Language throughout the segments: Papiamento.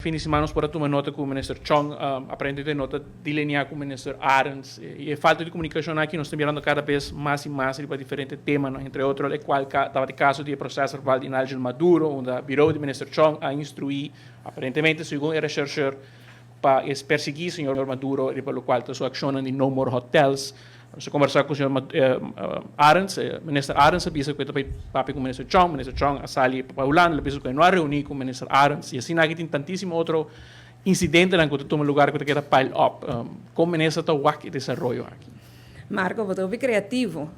Fin di siman nos por a tuma nota ku Minister Chong aparentemente no ta delineá ku Minister Arends. I e falta di komunikashon aki nos ta mirando kada bes mas i mas riba diferente temanan, entre otro e kual tabata e kaso di e proces verbal di Nigel Maduro unda birou di Minister Chong a instruí aparentemente segun e rechercheur pa e persiguí señor Maduro riba lokual ta su akshonnan di No More Hotels. Nos a kombersá ku señor Arends, Minister Arends a bisa ku e ta bai papia ku Minister Chong, Minister Chong a sali pa Hulanda, el a bisa ku e no a reuní ku Minister Arends i asina aki tin tantísimo otro insidentenan ku ta tuma lugar ku ta keda pile up. Kon Minister ta wak e desaroyo aki? Marco, bo ta hopi kreativo.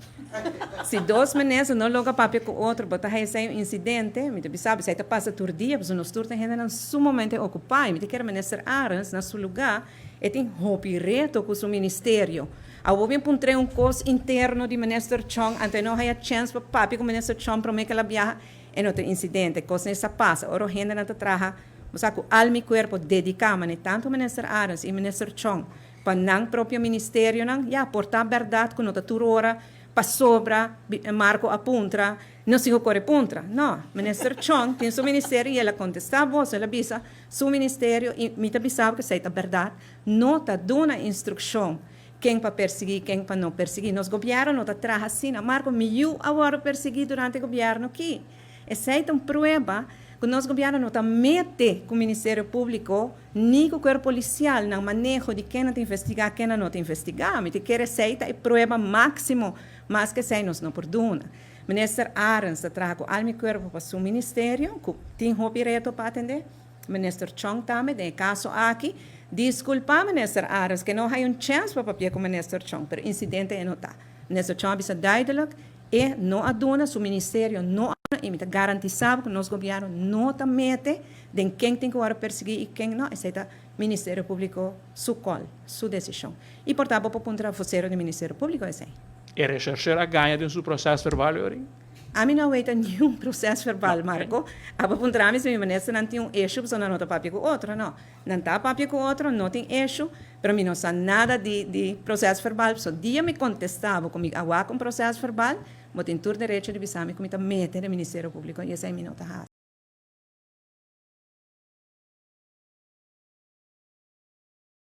Si dos minister no logra papia ku otro, bo ta haya esei un insidente. Mi ta bisa bo, esei ta pasa tur dia, pasobra nos tur ta hendenan sumamente okupá i mi ta kere Minister Arends na su lugá. E tin hopi reto ku su ministerio. Awor bin puntr'é un kos interno di Minister Chong, anto e no haya chèns pa papia ku Minister Chong promé ku el a biaha. E no ta un insidente. Kosnan sa pasa ora hendenan ta traha, bo sa, ku alma i kuerpo dediká, manera tantu Minister Arends i Minister Chong, pa nan propio ministerionan. Ya, por ta bèrdat ku no ta tur ora pasobra Marco a puntra, no sigo kore puntra. No, Minister Chong tin su ministerio i el a kontestá boso, el a bisa, Su ministerio, i mi ta bisa bo ku esei ta bèrdat, no ta duna instrukshon ken pa persiguí i ken pa no persiguí. Nos gobièrnu no ta traha asina. Marco, mi yu a wòrdu persiguí durante e gobièrnu aki. Esei ta un prueba ku nos gobièrnu no ta mete ku Ministerio Públiko ni ku kuerpo polisial nan maneho di ken nan ta investigá, ken nan no ta investigá. Mi ta kere esei ta e prueba máksimo. Mas ku esei nos no por duna. Minister Arends ta traha ku alma i kuerpo pa su ministerio, ku tin hopi reto pa atendé. Minister Chong tambe den e kaso aki. Diskulpá Minister Arends ke no hay un chèns pa papia ku Minister Chong, pero insidente e no ta. Minister Chong a bisa duidelijk, e no a duna, su ministerio no a duna i mi ta garantisá bo ku nos gobièrnu no ta mete den ken tin ku wòrdu persiguí i ken no. Esei ta Ministerio Públiko su kòl, su desishon. I por ta bo por puntra vosero di Ministerio Públiko esei. E rechercheur a gaña den su proces verbal ori? Ami no weta niun proces verbal, Marco. Abo puntra mi si mi ministernan tin un issue pasobra nan no ta papia cu otro. No. Nan ta papia cu otro, no tin issue, pero mi no sa nada di di proces verbal. So dia mi contesta bo cu mi a wak un proces verbal, bo tin tur derecho di bisa mi cu mi ta mete den Ministerio Publico y esey mi no ta haci.